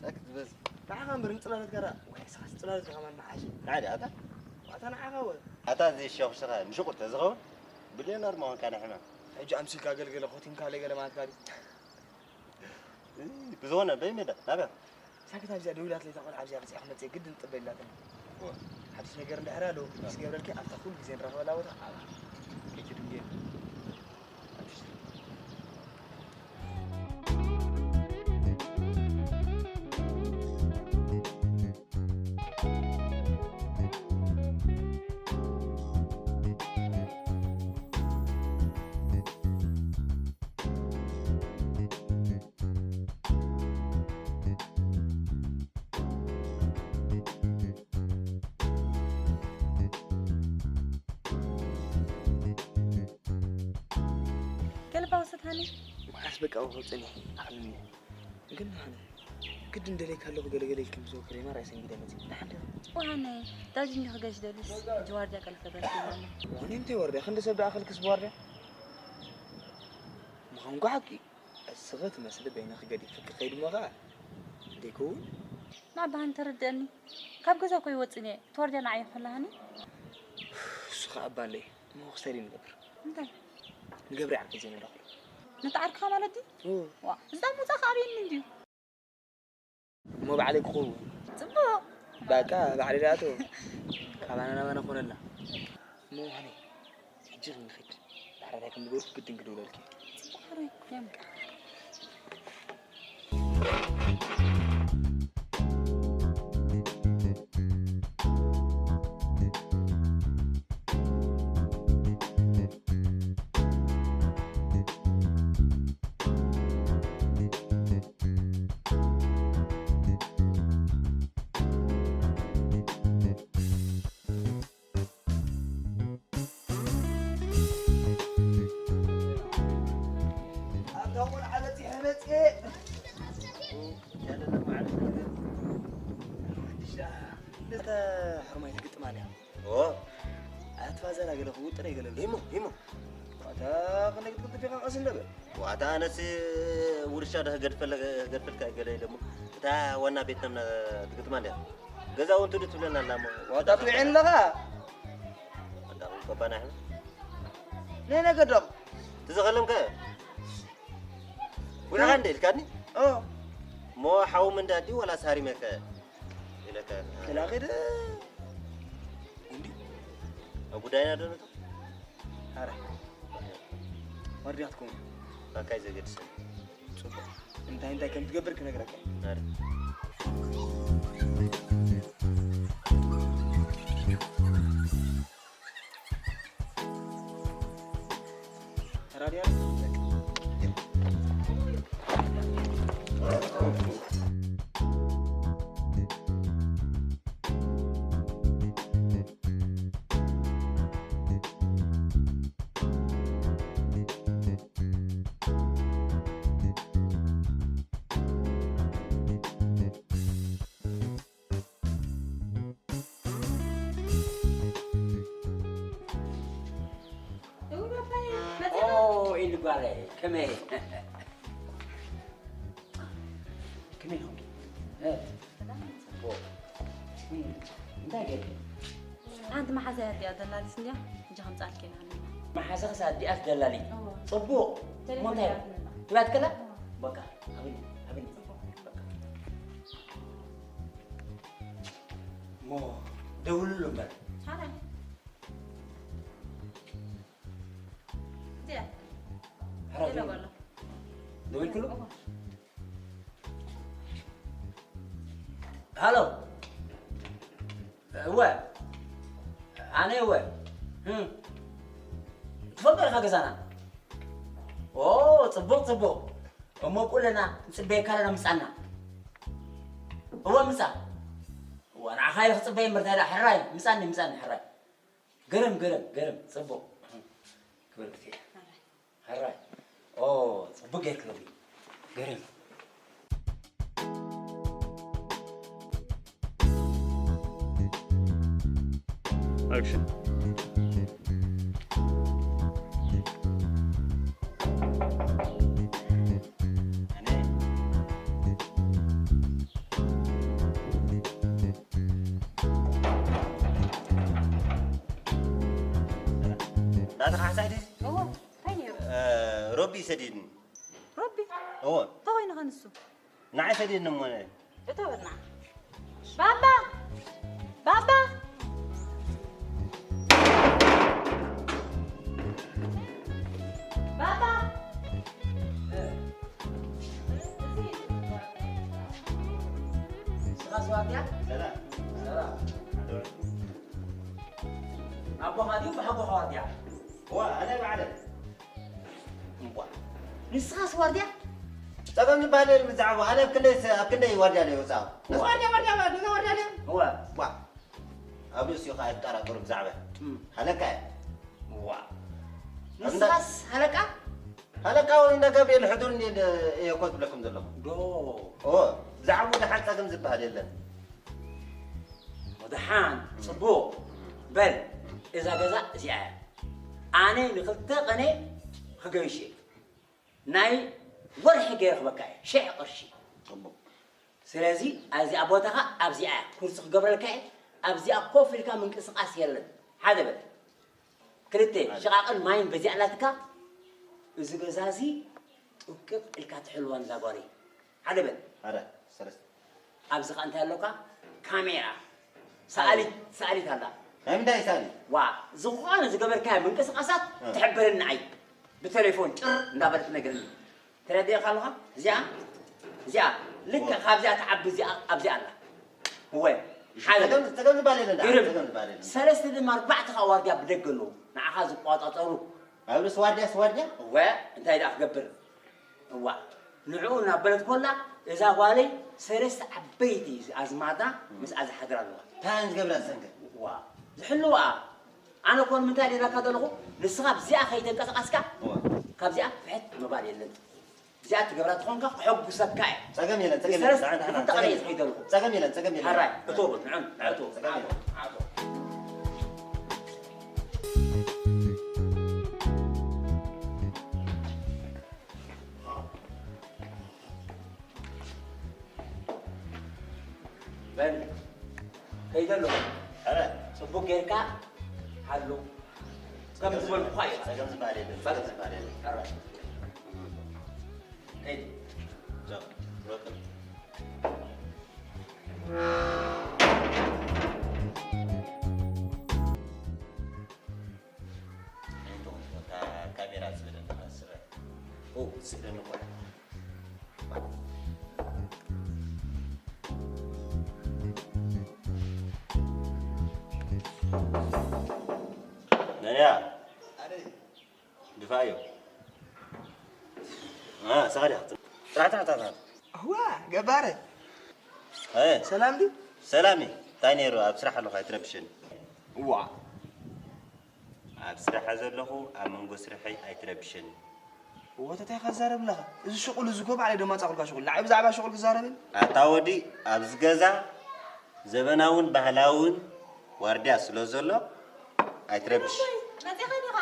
ኣክ ዝበዝ። ንዓኻ እምበር ንጽላሎትካ ደኣ። ወይ፣ ንስኻስ ጽላሎትካ ከማን መዓሽ። ንዓይ ደኣ ኣታ? ኣታ ንዓኻ ወ። ኣታ እዚ ሸኹ ሽኻ ምሽቑል ተዝኸውን፣ ብልዮነር ምኾንካ ናይ ሕማም። ሕጂ ኣምሲልካ ገልገለ ኮቲንካ ለገለ ማለትካ ድዩ? እይ፣ ብዝኾነ በይ ሜዳ፣ ናብያ? ሳክት ኣብዚኣ ደዊላትለይ እታ ቆልዓ ኣብዚኣ በጺሓ ክመጽእ ግድን ትጽበ ኢላትኒ። እወ። ሓድሽ ነገር እንድሕር ኣሎ፣ እወ። ምስ ገብረልኪ ኣብታ ኩሉ ግዜ ንራኸበላ ቦታ ኣብኣ። ከይትድንግየ። ገለባ ወሰድሃኒ። መዓስ በቃ ውሃ ውፅእኒ ኣኽልኒ። ግን ሃኒ፣ ግድን ደለይካ ኣለኹ ገለገለ ኢልኪ ምስ ወክር የማር ኣይሰንጊደ መፂ። ንሓደ። ወሃነ፣ ዳዚ እንዲኹ ገሽ ደልስ፣ ጅዋርድያ ቀልፈ በርኪ ማማ። ወሃነ፣ እንታይ ወርድያ? ክንዲ ሰብ ደኣ ኣኸልክስ ብዋርድያ? ምዃንኳ ሓቂ፣ እስኺ ትመስሊ በይንኺ ገዲፍኪ ከይድ እሞ ኸኣ፣ ደይከውን? ናባህን ተረድአኒ። ካብ ገዛ እኮ ይወፅን እየ። ትወርድያ ንዓይ ይኹላሃኒ። እሱ ኸኣ ኣባለይ። እሞ ክስተዲ ንገብር። እንታይ? ንገብሪ ዓርከይ ዘይነዳኹሉ። ነቲ ዓርክኻ ማለት ድዩ? እዎ። ዋ፣ እዛ ሙፃ ከኣበየኒ እንድዩ። እሞ ባዕለይ ክኸውን። ፅቡቕ። በቃ፣ ባዕለይ ደኣቶ። ካባና ናባና ኮነልና። እሞ ሃኒ፣ ሕጂ ክንኸይድ። ዳሕራታይ ከም ዝገበርኩ ግድን ክድውለልኪ። ጽቡቕ ሕሩይ፣ የምካ። ኣብታ ቆልዓ በጺሐ መጽኤ። ያለና መዓልቲ ነገር። ሓድሽ ደኣ። ነታ ሕርማይ ትግጥማ ድያ? ኦ። ኣትፋዘራ ገለ ክውጥረ ገለ። ሂሞ፣ ሂሞ። ዋታ ክንደይ ክትቅልጥፍ ኢኻ ቀስ እንደ በል። ዋታ ኣነስ ውርሻ ዶ ክገድፈለ-፣ ክገድፈልካ ገለ ኢለ እሞ። እታ ዋና ቤትና ትግጥማ እንድያ። ገዛ እውን ትዱ ትብለና ኣላ እሞ። ዋታ ትውዕን ኣለኻ? ኣንዳ ቆባና ይሕም። ነይ ነገዶም። ትዘኸለምከ? ውዕኻ እንደ ኢልካኒ? ኦ። እሞ ሓው ምንዳዲ ወላ ሳሪመከ? ኢለካ። ክላኺ ዶ? እንዲ? ኣብ ጉዳይና ዶ ነቶ? ኣረ። ወርድያ ክትከውን። ባካይ ዘገድሰኒ። ጽቡቕ። እንታይ እንታይ ከም ትገብር ክነግረካ። ኣረ። ተራድያ? ኦ፣ ኢሉ ጓለይ፣ ከመይ? ከመይ ኢኹም? እ? ኦ። እም፣ እንታይ ገይርኪ? ሓንቲ መሓዛ እያ ኣዲኣ ደላሊት እንድያ፣ ሕጂ ከምጻልኪ ኢና ሃለና። መሓዛኽስ ኣዲኣስ ደላሊት? እዎ። ጽቡቕ። ቴሌፎን እሞ እንታይ? እያ ትብለና። ትብላት ከላ? እዎ። በቃ፣ ሃብኒ፣ ሃብኒ። ጽቡቕ። በቃ። እሞ ደውልሉ እምበር። ሓራይ። እዚኣ። ሓራይ። ደውልኩሉ? እዎ። ሃሎ። እወ። ኣነ እወ። እም። ትፈልጦ ኢኻ ገዛና? ኦ፣ ጽቡቕ፣ ጽቡቕ። እሞ ቁለና ንጽበየካ ኣለና ምጻና። እወ፣ ምጻ። እወ፣ ንዓኻ ኢለ ክጽበየ እምበር፣ እንታይ ደኣ፣ ሕራይ፣ ምጻኒ፣ ምጻኒ፣ ሕራይ። ግርም፣ ግርም፣ ግርም፣ ጽቡቕ። ክብርቲ። ሕራይ። ኦ፣ ጽቡቕ ጌርክለኒ። ግርም። ኣክሽን። ኣነ፣ ናትኻ ሓሳይ ድዩ? እዎ እንታይ ነይሩ? ሮቢ ሰዲድኒ። ሮቢ እዎ እንታይ ኮይኑ ከ ንሱ? ንዓይ ሰዲድኒ እሞ። እቶ በልና ባባ ባባ ባባ ስኻ ስዋትያ ሰላም ሰላም ኣቦኻ ድዩ ብሓጎኻ ዋትያ እዋ ኣነ ባዕለ እምቧ ንስኻስ ዋርድያ ጸገም ዝበሃል የለን ብዛዕባ ኣነ ኣብ ክንደይ ስ- ኣብ ክንደይ ዋርድያ ዶ ይወጻ ነዚ ዋርድያ ዋርድያ ዋርድያ ዋርድያ ድዩ እወ ዋ ኣብ ርእሲኡ ከኣ ይጠራጠሩ ብዛዕባ ሃለቃ እየ ዋ ንስኻስ ሃለቃ ሃለቃ ወይ እንዳ ገብርኤል ሕዱር እንዲ እየ እኮ ዝብለኩም ዘለኹ ዶ ኦ ብዛዕባኡ ደሓን ጸገም ዝበሃል የለን ወደሓን ጽቡቕ በል እዛ ገዛ እዚኣ እያ ኣነ ንኽልተ ቐነ ክገይሽ እየ ናይ ወርሒ ገይረ ክበካ እየ ሽሕ ቅርሺ ጽቡቕ ስለዚ ኣብዚኣ ቦታኻ ኣብዚኣ እያ ኩርሲ ክገብረልካ እየ ኣብዚኣ ኮፍ ኢልካ ምንቅስቓስ የለን ሓደ በል ክልተ ሽቓቕን ማይን በዚኣ ኣላትካ እዚ ገዛ እዚ ጥንቅቕ ኢልካ ትሕልዋ ንዛ ጓለይ ሓደ በል ሓደ ሰለስተ ኣብዚ ኸ እንታይ ኣሎካ ካሜራ ሰኣሊት ሰኣሊት ኣላ ናይ ምንታይ ሳሊ ዋ ዝኾነ ዝገበርካዮ ምንቅስቓሳት ትሕብርን ንዓይ ብቴሌፎን ጭር እንዳበለት ትነግርኒ ተረዲእካ ኣለኻ እዚኣ እዚኣ ልክዕ ካብዚኣ ትዓቢ እዚኣ ኣብዚኣ ኣላ እወ ሓደ ጸገም ጸገም ዝበሃል የለን ደኣ ግርም ጸገም ዝበሃል የለን ሰለስተ ድማ ኣርባዕተ ካብ ዋርድያ ብደገ ኣለዉ ንዓኻ ዝቆጻጸሩ ኣብ ርእሲ ዋርድያ ሲ ዋርድያ እወ እንታይ ደኣ ክገብር እዋ ንዕኡ እናበለት ኮላ እዛ ጓለይ ሰለስተ ዓበይቲ ኣዝማዳ ምስኣ ዝሓድራ ኣለዋ እንታይ እየን ዝገብራ ዝሰንከ ዋ ዝሕልዋ ኣነ ኮን ምንታይ ደላካ ዘለኹ ንስኻ ብዚኣ ከይተንቀሳቐስካ እዋ ካብዚኣ ፍሕት ምባል የለን እዚኣ ትገብራ ተኾንካ ክሐጉሰካ እየ ጸገም የለን ጸገም ሰለስተ የለን ክልተ ቀለይ ዝኸይደልኩ ጸገም የለን ጸገም የለን ሕራይ እቶ ንዑ ኣቶ ጸገም የለን ኣቶ በል ከይደ ኣለኹ ኧረ ፅቡቅ ጌርካ ሓሉ ከም ዝበልኩኻ እዩ ጸገም ዝበሃል የለን ጸገም ዝበሃል የለን ኧረ ከይድ ቻው ሮጥም ካሜራ ዝብለኒ ስረ ስእለኒ ቆልዓ ነያ ድፋዮ ሳሪ ጥራሕ ጥራሕ ጥራሕ እዋ ገባረ እ ሰላም ድዩ? ሰላም እዩ እንታይ ነይሩ ኣብ ስራሕ ኣለኹ ኣይትረብሸኒ እዋ ኣብ ስራሕ ዘለኹ ኣብ መንጎ ስርሐይ ኣይትረብሸኒ እወ ተታይ ከዛረብ ኣለኻ እዚ ሽቁል እዚ ጎ ባዕለይ ደማፃቑልካ ሽቁል ንዓይ ብዛዕባ ሽቁል ክዛረብ ኣታ ወዲ ኣብዚ ገዛ ዘበናውን ባህላውን ዋርድያ ስለ ዘሎ ኣይትረብሽ መፂኻ ዲኻ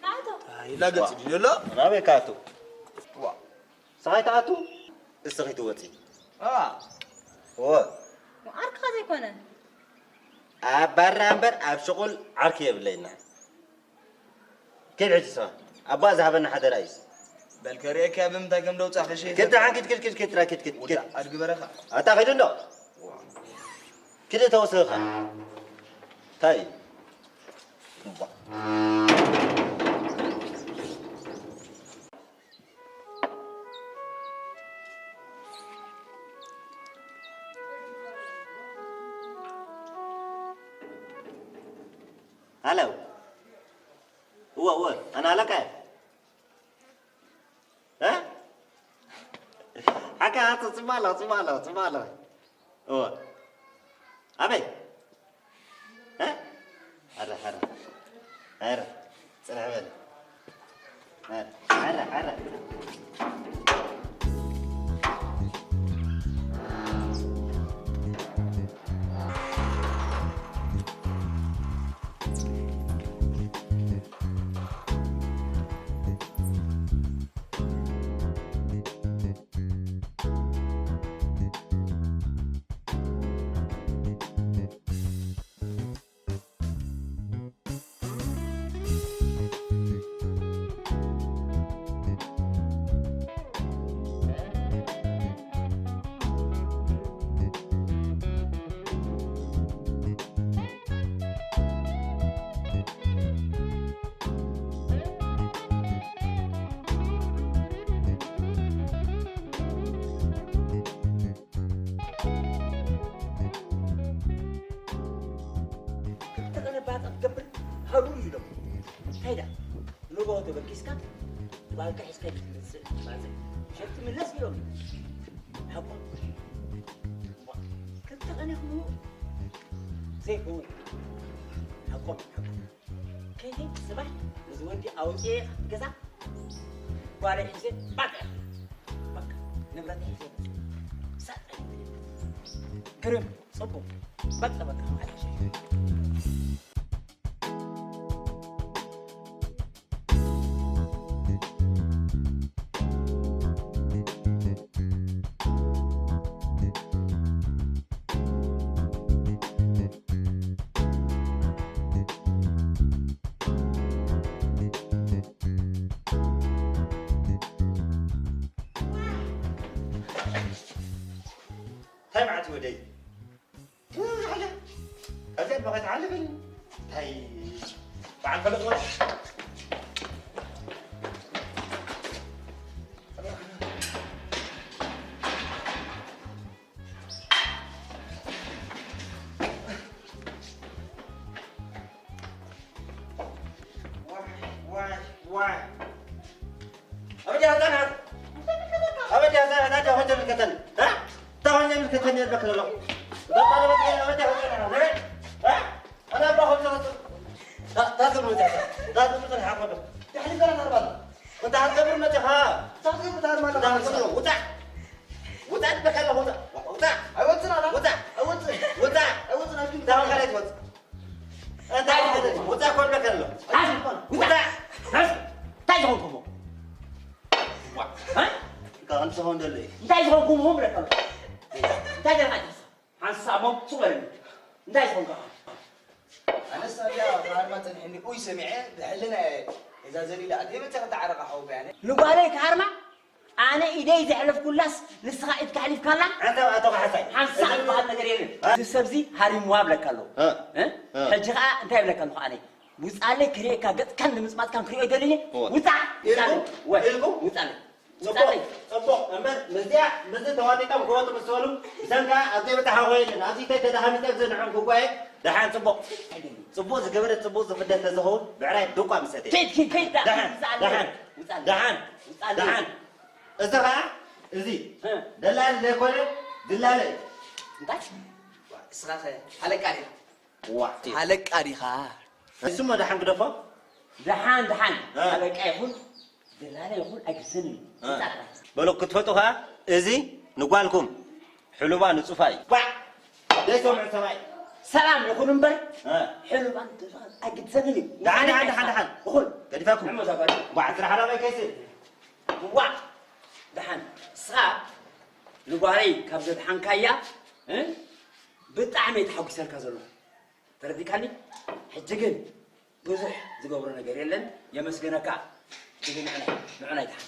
ንኣቶ ይላገፅ ድዩ ዘሎ ናበይ ካቱ እዋ ሰኻይ ትኣቱ እስኺ ትወፂ እዋ እወ ዓርክኻ ዘይኮነ ኣብ ባራ እምበር ኣብ ሽቁል ዓርኪ የብለይና ኪድ ሕጂ ስማ ኣቦኣ ዝሃበና ሓደራ እዩ በል ከርእየካ ብምንታይ ከም ደውፃ ክሸ ክድ ሓን ኪድ ኪድ ኪድ ኪድ ትራ ኪድ ኪድ ኪድ ኣድግበረኻ ኣታ ኺድ እንዶ ኪድ ተወስኸኻ እንታይ እዩ ሃሎ እወ እወ ኣነ ኣለካ እየ እ ሓካ ኣቶ ጽማ ኣለኹ ጽማ ኣለኹ ጽማ ኣለኹ እወ ኣበይ እ ኣረ ኣረ ኣረ ጽንሕ በል ኣረ ኣረ ኣረ ሄዳ ንጎ ተበጊስካ ባልካ ሒዝካ ትመጽእ ባዘ ሸፍቲ ምለስ ኢሎም ሓቆም ክልተ ቀን ይኽምሉ ዘይከውን ሓቆም ሓቆም ከይደ ጽባሕ እዚ ወዲ ኣውፅኤ ገዛ ጓለ ሒዘ ባቀ ባቀ ንብረት ሒዘ ሳጠ ግርም ጽቡቅ በቃ በቃ ማለት እንታይ መዓት ወደይ? እዚኣ በኸት ዓለበኒ። እንታይ በዓል ፈለጥ ወደ ዋይ ዋይ ዋይ ኣበጃ ህፃናት ኣበጃ ህፃናት ኣጃ ሆጀ ምልከተን እ? እታ ሆጀ ምልከተን የልበክ ለሎ በቃ ለበቃ ኣበጃ ህፃናት እ? እ? ኣነ ኣባ ሆጀ ሆጀ ታ- ታዝም ወደ ታዝም ወደ ሓቆ ድሕሪ ገና ታርባል እንተ ሃትገብር መፅኻ ታዝም ታርባል ውፃ ውፃ በቃ ውፃ ውፃ ኣይወፅን ኣላ ውፃ ኣይወፅን ውፃ ኣይወፅን ኣሽቱ እንታይ ሆንካ ትወፅእ እንታይ ውፃ ኮልበ ከሎ ውፃ እንታይ ዝኾንኩሞ ከንስኾ እንደለ እንታይ ዝኾንኩሞ ብለካ እንታይ ገርካ ሓንሳብ ሞት ሱቕ በለኒ እንታይ ዝኾንካ ኣነስ ኣብያ ክሃርማ ፀኒሐኒ ኡይ ሰሚዐ ብሕልና እየ እዛ ዘሊላ ኣትየ መፀ ክተዓረቃ ሓውበ ያነ ንጓለይ ክሃርማ ኣነ ኢደይ ዘሕለፍኩላስ ንስኻ ኢድካ ኣሕሊፍካላ ኣታ ኣቶ ካሕሳይ ሓንሳብ ዝበሃል ነገር የለን። እዚ ሰብዚ ሃሪምዋ ብለካ ኣለኹ። እ? እ? እ? ሕጂ ኸዓ እንታይ ብለካ ኣለኹ ኣነ? ውፃለይ ክርእየካ ገፅካን ንምፅማፅካን ክርእዮ ይደሊ እየ። እወ። ውፃእ! ውፃለይ! ኢልኩም? ወ- ኢልኩም? ውፃለይ! ጽቡቕ፣ ውፃለይ! ጽቡቕ። እምበር ምስዚኣ፣ ምስዚ ተዋጢጦም ክወጡ ምስ በሉ፣ ብሰንካ ኣብ ዘይበጽሓ ኮይንን፣ ኣብዚ ተደሃሚጠ ዝንዕም ክጓየ፣ ደሓን ጽቡቕ። ጽቡቕ ዝገበረ ጽቡቕ ዝፍደ ተዝኸውን፣ ብዕራይ ድቋ ምሰተ። ከይድ፣ ከይድ፣ ከይድ፣ ደሓን፣ ውፃለይ! ደሓን፣ ውፃለይ! ደሓን፣ ውፃለይ! ደሓን። እዚ ኸዓ፣ እዚ እ። ደላሊ ዘይኮነ፣ ድላለ እዩ። እንታይ? እስኻ ኸ ሓለቃ ዲኻ? ዋዕ። ሓለቃ ዲኻ? እሱሞ ደሓን ግደፎ። ደሓን፣ ደሓን። እ። ሓለቃ ይኹን፣ ደላላ ይኹን ኣይግድሰንን እዩ። እ። ይጻረፍ። በሎ ክትፈጡ ኸዓ፣ እዚ ንጓልኩም ሕሉባ ንጹፋ እዩ። ዋዕ። ዘይሰምዕ ሰብኣይ። ሰላም ይኹን እምበር፣ እ። ሕሉባ ንጹፋ ኣይግድሰንን እዩ። ደሓን፣ ደሓን፣ ደሓን፣ ደሓን። ይኹን። ገዲፈኩም። ንዕሞ ዘባል። ዋዕ፣ ስራሕ ናባይ ከይስእ። ዋዕ። ደሓን። ንስኻ ንጓለይ ካብ ዘድሓንካያ፣ እ? ብጣዕሚ እየ ተሓጒሰልካ ዘለኹ። ተረዲእካኒ? ሕጂ ግን ብዙሕ ዝገብሮ ነገር የለን። የመስግነካ። ሕጂ ግን ንዑና፣ ንዑና ኣይትሓም።